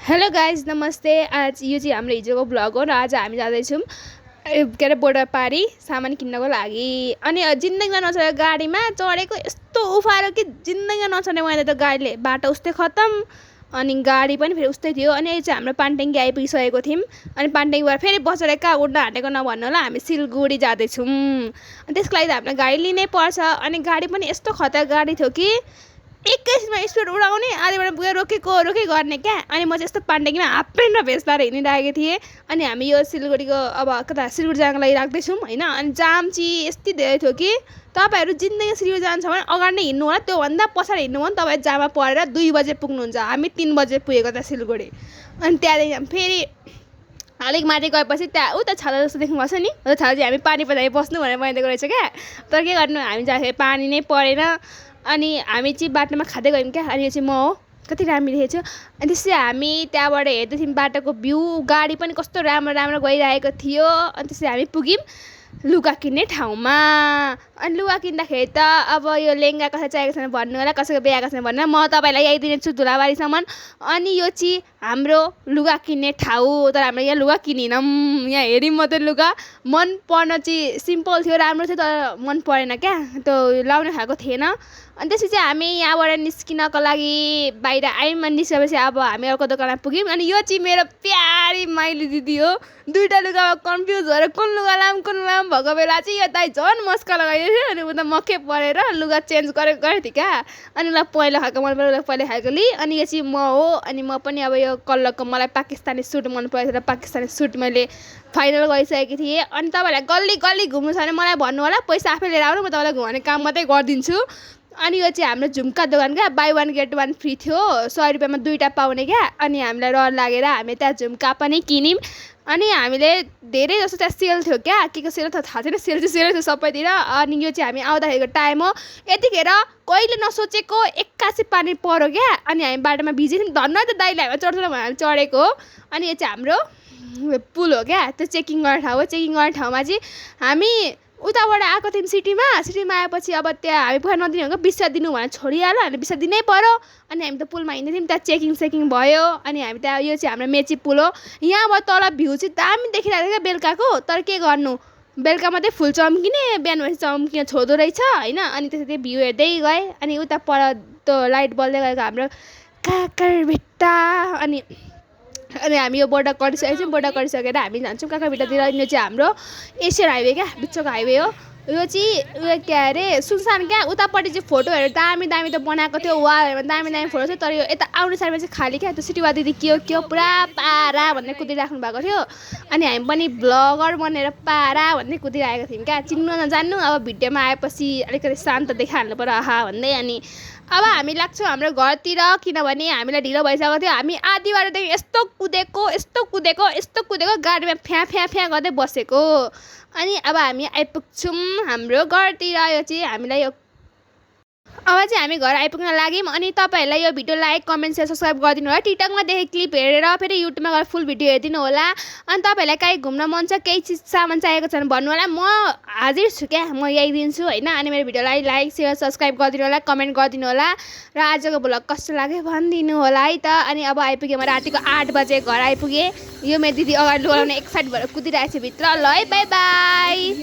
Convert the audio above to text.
Hello guys नमस्ते। आज यो चाहिँ हाम्रो हिजोको ब्लग हो र आज हामी जाँदैछौँ के अरे बोर्डर पारी सामान किन्नको लागि। अनि जिन्दगीमा नचढेको गाडीमा चढेको यस्तो उफारो कि जिन्दगीमा नचढ्ने मैले त गाडीले बाटो उस्तै खत्तम अनि गाडी पनि फेरि उस्तै थियो। अनि यो चाहिँ हाम्रो पानटेङ्गी आइपुगिसकेको थियौँ। अनि पानटेङ्गीबाट फेरि बसेर कहाँ उड्न आँटेको नभन्नु होला, हामी सिलगढी जाँदैछौँ। अनि त्यसको लागि त हामीलाई गाडी लिनै पर्छ। अनि गाडी पनि यस्तो खतरा गाडी थियो कि एकैछिनमा स्पिड उडाउने आधीबाट पुगेर रोकेको गर्ने क्या। अनि म चाहिँ यस्तो पानटेङ्गीमा हाफ प्यान्ट र भेस्ट लाएर हिँडिरहेको थिएँ। अनि हामी यो सिलगढीको अब कता सिलगढी जानको लागि राख्दैछौँ होइन। अनि जाम चाहिँ यति धेरै थियो कि तपाईँहरू जिन्दगी सिलगढी जान्छ भने अगाडि नै हिँड्नु होला, त्योभन्दा पछाडि हिँड्नु भने तपाईँ जाममा परेर 2 बजे पुग्नुहुन्छ। हामी 3 बजे पुगेको त सिलगढी। अनि त्यहाँदेखि हामी फेरि अलिक माथि गएपछि त्यहाँ उता छाता जस्तो देख्नुभएको छ नि, उता छाता चाहिँ हामी पानी पर्दा बस्नु भनेर बनाइदिएको रहेछ क्या। तर के गर्नु, हामी जाँदाखेरि पानी नै परेन। अनि हामी चाहिँ बाटोमा खाँदै गयौँ क्या। अनि यो चाहिँ म हो, कति राम्रो देखेको थियो। अनि त्यसै हामी त्यहाँबाट हेर्दै थियौँ बाटोको भ्यू, गाडी पनि कस्तो राम्रो राम्रो गइरहेको थियो। अनि त्यसै हामी पुग्यौँ लुगा किन्ने ठाउँमा। अनि लुगा किन्दाखेरि त अब यो लेहेङ्गा कसै चाहिएको छैन भन्नु होला, कसैको बिहे आएको छैन भन्नु, म तपाईँलाई ल्याइदिनेछु धुलाबारीसम्म। अनि यो चाहिँ हाम्रो लुगा किन्ने ठाउँ। तर हामीले यहाँ लुगा किनिनौँ, यहाँ हेऱ्यौँ मात्रै लुगा। मन पर्न चाहिँ सिम्पल थियो, राम्रो थियो, तर मन परेन क्या, त्यो लाउने खालको थिएन। अनि त्यसपछि हामी यहाँबाट निस्किनको लागि बाहिर आयौँ। अनि निस्केपछि अब हामी अर्को दोकानमा पुग्यौँ। अनि यो चाहिँ मेरो प्यारी माइली दिदी हो। दुईवटा लुगामा कन्फ्युज भएर कुन लुगा लाम भएको बेला चाहिँ यो दाइ झन् मस्का लगाइदिएको थियो। अनि उता मकै परेर लुगा चेन्ज गरेको थिएँ क्या। अनि ल पहिलो खालको मन पऱ्यो, पहिलो खालको लिएँ। अनि यो चाहिँ म हो। अनि म पनि अब यो कलरको मलाई पाकिस्तानी सुट मन परेको थियो र पाकिस्तानी सुट मैले फाइनल गरिसकेको थिएँ। अनि तपाईँहरूलाई गल्ली गल्ली घुम्नु छ भने मलाई भन्नु होला, पैसा आफै लिएर आउनु, म तपाईँलाई घुमाउने काम मात्रै गरिदिन्छु। अनि यो चाहिँ हाम्रो झुम्का दोकान क्या, बाई 1 गेट 1 फ्री थियो, 100 रुपियाँमा 2टा पाउने क्या। अनि हामीलाई रहर लागेर हामी त्यहाँ झुम्का पनि किन्यौँ। अनि हामीले धेरै जस्तो त्यहाँ सेल थियो क्या, के सेल त थाहा छैन, सेल चाहिँ सेल थियो सबैतिर। अनि यो चाहिँ हामी आउँदाखेरिको टाइम हो, यतिखेर कहिले नसोचेको 81 पानी पऱ्यो क्या। अनि हामी बाटोमा भिजेथ्यौँ, धन्न त दाइले हामी चढ्छ भनेर हामी चढेको हो। अनि यो चाहिँ हाम्रो पुल हो क्या, त्यो चेकिङ गर्ने ठाउँ हो। चेकिङ गर्ने ठाउँमा चाहिँ हामी उताबाट आएको थियौँ सिटीमा आएपछि अब त्यहाँ हामी पैसा नदिने हो, बिसा दिनु भनेर छोडिहाल्यो। हामी बिसा दिनै पऱ्यो। अनि हामी त पुलमा हिँड्दै थियौँ, त्यहाँ चेकिङ भयो। अनि हामी त्यहाँ यो चाहिँ हाम्रो मेची पुल हो। यहाँबाट तल भ्यू चाहिँ दामी देखिरहेको थियो क्या बेलुकाको। तर के गर्नु, बेलुका मात्रै फुल चम्किने, बिहान भएपछि चम्किन छोड्दो रहेछ होइन। अनि त्यसरी भ्यू हेर्दै गएँ। अनि उता पर त्यो लाइट बल्दै गएको हाम्रो काँक्राभिट्टा। अनि हामी यो बोर्डर गरिसकेको छौँ। बोर्डर गरिसकेर हामी जान्छौँ काँक्राभिट्टातिर। यो चाहिँ हाम्रो एसियन हाइवे क्या, बिचको हाइवे हो। यो चाहिँ उयो के अरे सुनसान क्या। उतापट्टि चाहिँ फोटोहरू दामी दामी त बनाएको थियो, वालहरूमा दामी दामी फोटो थियो। तर यो यता आउने साइडमा चाहिँ खाली क्या। त्यो सिटीवा दिदी के हो पुरा पारा भन्ने कुदिराख्नु भएको थियो। अनि हामी पनि ब्लगर बनेर पारा भन्ने कुदिरहेको थियौँ क्या। चिन्नु नजान्नु, अब भिडियोमा आएपछि अलिकति शान्त देखाइहाल्नु पऱ्यो आहा भन्दै। अनि अब हामी लाग्छौँ हाम्रो घरतिर, किनभने हामीलाई ढिलो भइसकेको थियो। हामी आधी बाटोदेखि यस्तो कुदेको गाडीमा फ्या गर्दै बसेको। अनि अब हामी आइपुग्छौँ हाम्रो घरतिर। यो चाहिँ हामीलाई यो अब चाहिँ हामी घर आइपुग्न लाग्यौँ। अनि तपाईँहरूलाई यो video like comment share subscribe गरिदिनु होला। टिकटकमा देखेको क्लिप हेरेर फेरि युट्युबमा गएर फुल भिडियो हेरिदिनु होला। अनि तपाईँहरूलाई काहीँ घुम्न मन छ, केही चिज सामान चाहिएको छ भने भन्नु होला, म हाजिर छु क्या, म ल्याइदिन्छु होइन। अनि मेरो भिडियोलाई लाइक सेयर सब्सक्राइब गरिदिनु होला, कमेन्ट गरिदिनु होला। र आजको ब्लग कस्तो लाग्यो भनिदिनु होला है त। अनि अब आइपुगेँ, म रातिको 8 बजे घर आइपुगेँ। यो मेरो दिदी अगाडि लगाउने एक्साइट भएर कुदिरहेको छ भित्र। ल है, बाई बाई।